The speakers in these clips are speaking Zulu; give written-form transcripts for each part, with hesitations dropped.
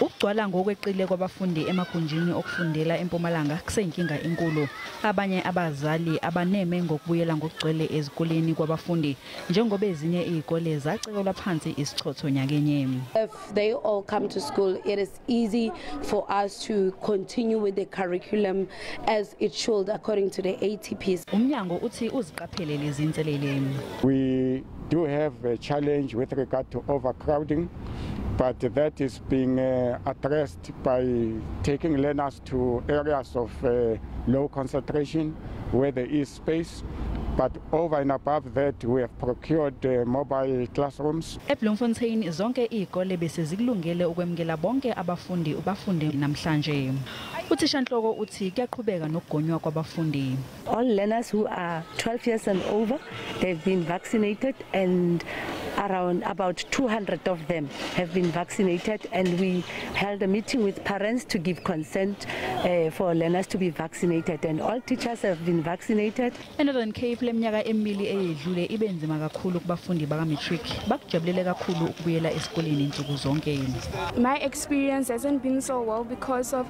Ukugcwala ngokweqile kwabafundi emagunjini okufundela eMpumalanga kuseyinkinga enkulu. Abanye abazali abaneme ngokubuyela ngokugcwele ezikoleni kwabafundi njengoba ezinye izikole zacekelwa phansi isichotho nyakenye. If they all come to school, it is easy for us to continue with the curriculum as it should according to the ATPs. Umnyango uthi uziqaphele lezi zinselele. We do have a challenge with regard to overcrowding, but that is being addressed by taking learners to areas of low concentration where there is space. But over and above that, we have procured mobile classrooms. EBloemfontein zonke izikole bese zikulungele ukwemukela bonke abafundi bafunde namhlanje. Uthishanhloko uthi kuyaqhubeka nokugonywa kwabafundi. All learners who are 12 years and over, they've been vaccinated, and around about 200 of them have been vaccinated, and we held a meeting with parents to give consent for learners to be vaccinated, and all teachers have been vaccinated. ENorthern Cape leminyaka emibili eyedlule ibe nzima kakhulu kubafundi baka-matric, bakujabulele kakhulu ukubuyela esikoleni insuku zonke. My experience hasn't been so well because of,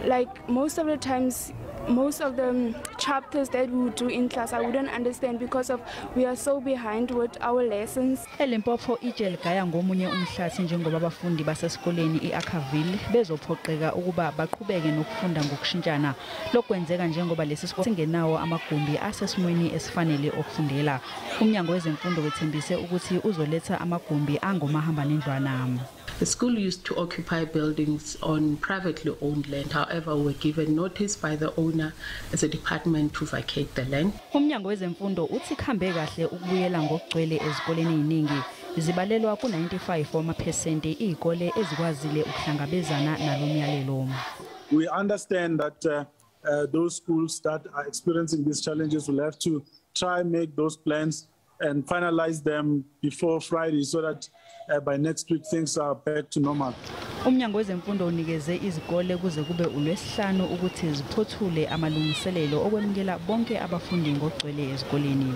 like, most of the times, most of the chapters that we would do in class, I wouldn't understand because of we are so behind with our lessons. ELimpopo itshe ligaya ngomunye umhlathi njengoba abafundi basesikoleni iAckerville bezophoqeka ukuba baqhubeke nokufunda ngokushintshana. Lokwenzeka njengoba lesi sikole singenawo amagumbi asesimweni esifanele okufundela. Umnyango wezemfundo wethembise ukuthi uzoletha amagumbi angomahambanendlwana. The school used to occupy buildings on privately owned land. However, we were given notice by the owner as a department to vacate the land. Umnyango wezemfundo uthi kuhambe kahle ukubuyela ngokugcwele ezikoleni eziningi. Zibalelwa ku-95 wamaphesenti izikole ezikwazile ukuhlangabezana nalomyalelo. We understand that those schools that are experiencing these challenges will have to try and make those plans and finalize them before Friday so that by next week things are back to normal. Umnyango wezemfundo unikeze izikole kuze kube uLwesihlanu ukuthi ziphothule amalungiselelo okwemukela bonke abafundi ngokugcwele ezikoleni.